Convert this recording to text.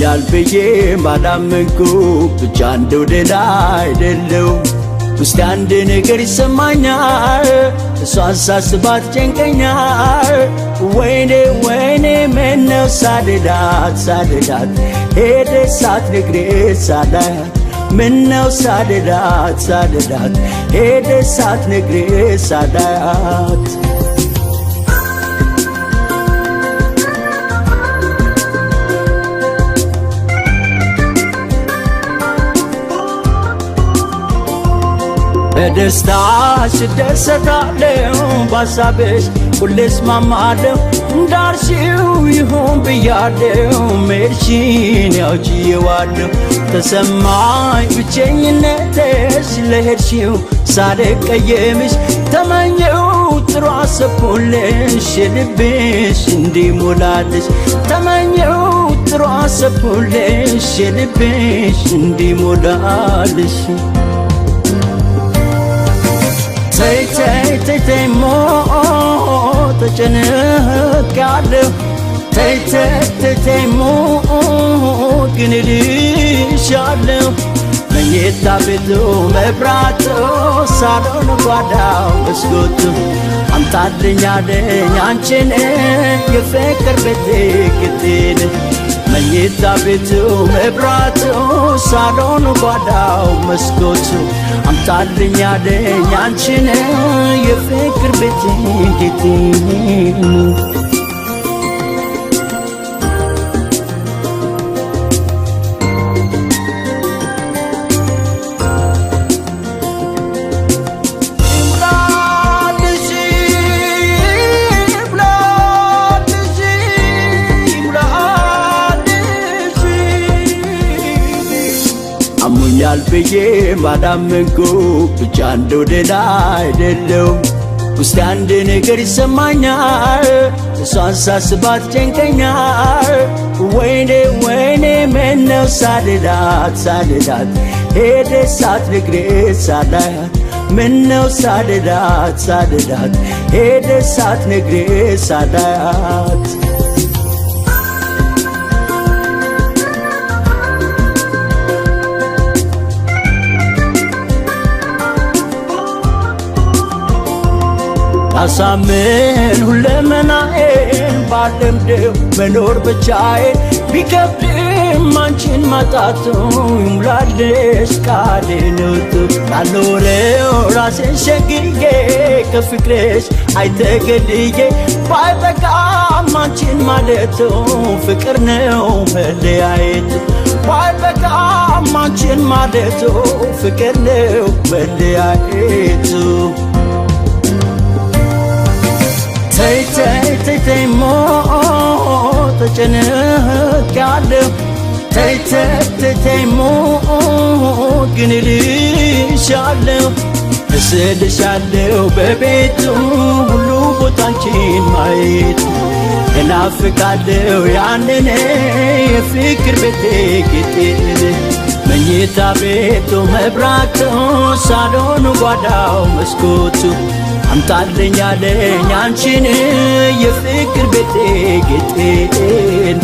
አሞኛል ብዬ ባላመንኩ ብቻ እንደው ደህና አይደለሁም። ውስጤ አንድ ነገር ይሰማኛል፣ እሷን ሳስባት ጨንቀኛል። ወይኔ ወይኔ ምነው ሳልላት ሳልላት ሄደች ሳትነግረኝ ሳላያት፣ ምነው ሳልላት ሳልላት ሄደች ሳትነግረኝ ሳላያት። በደስታሽ እደሰታለሁ፣ በሀሳብሽ ሁሌ እስማማለሁ። እንዳልሽው ይሁን ብያለሁ፣ መሄድሽን ያው ችዬዋለሁ። ተሰማኝ ብቸኝነትሽ ለሄድሽው ሳልቀየምሽ፣ ተመኘው ጥሩ አሰብኩልሽ የልብሽ እንዲሞላልሽ፣ ተመኘው ጥሩ አሰብኩልሽ የልብሽ እንዲሞላልሽ። ተይ ተይ ተይ ተይ ሞ ተጨንቄያለሁ፣ ተይ ተይ ተይ ተይ ሞ ግን እልሻለሁ። መኝታ ቤቱ መብራቱ ሳሎን ጓዳው መስኮቱ አምጣልኝ አለኝ አንቺን የፍቅር ቤቴ ጌጤን። መኝታ ቤቱ መብራቱ ሳሎኑ ጓዳው መስኮቱ አምጣልኝ አለኝ አንቺን የፍቅር ቤቴ ጌጤን። ይሙላልሽ ይሙላልሽ ይሙላልሽ። አሞኛል ብዬ ባላመንኩ ብቻ እንደው ደህና አይደለሁም። ውስጤ አንድ ነገር ይሰማኛል፣ እሷን ሳስባት ጨንቀኛል። ወይኔ ወይኔ ምነው ሳልላት ሳልላት ሄደች ሳትነግረኝ ሳላያት፣ ምነው ሳልላት ሳልላት ሄደች ሳትነግረኝ ሳላያት። አሳምን ሁለመናዬን ባለምደው መኖር ብቻዬን ቢከብድም አንቺን ማጣቱ ይሙላልሽ ቃሌን ውጡ ላልኖረው ራሴን ሸግዬ ከፍቅርሽ አይተገልዬ ባይበቃም አንቺን ማለቱ ፍቅር ነው መለያየቱ፣ ባይበቃም አንቺን ማለቱ ፍቅር ነው መለያየቱ። ተይ ተይ ተይ ተይ ሞ ተጨንቄያለሁ፣ ተይ ተይ ተይ ተይ ሞ ግን እልሻለሁ። እስልሻለሁ በቤቱ ሁሉ ቦታ አንቺን ማየት፣ እናፍቃለሁ ያንን የፍቅር ቤቴ ጌጤን። መኝታ ቤቱ መብራቱ ሳሎኑ ጓዳው መስኮቱ አምጣልኝ አለኝ አንቺን የፍቅር ቤቴ ጌጤን።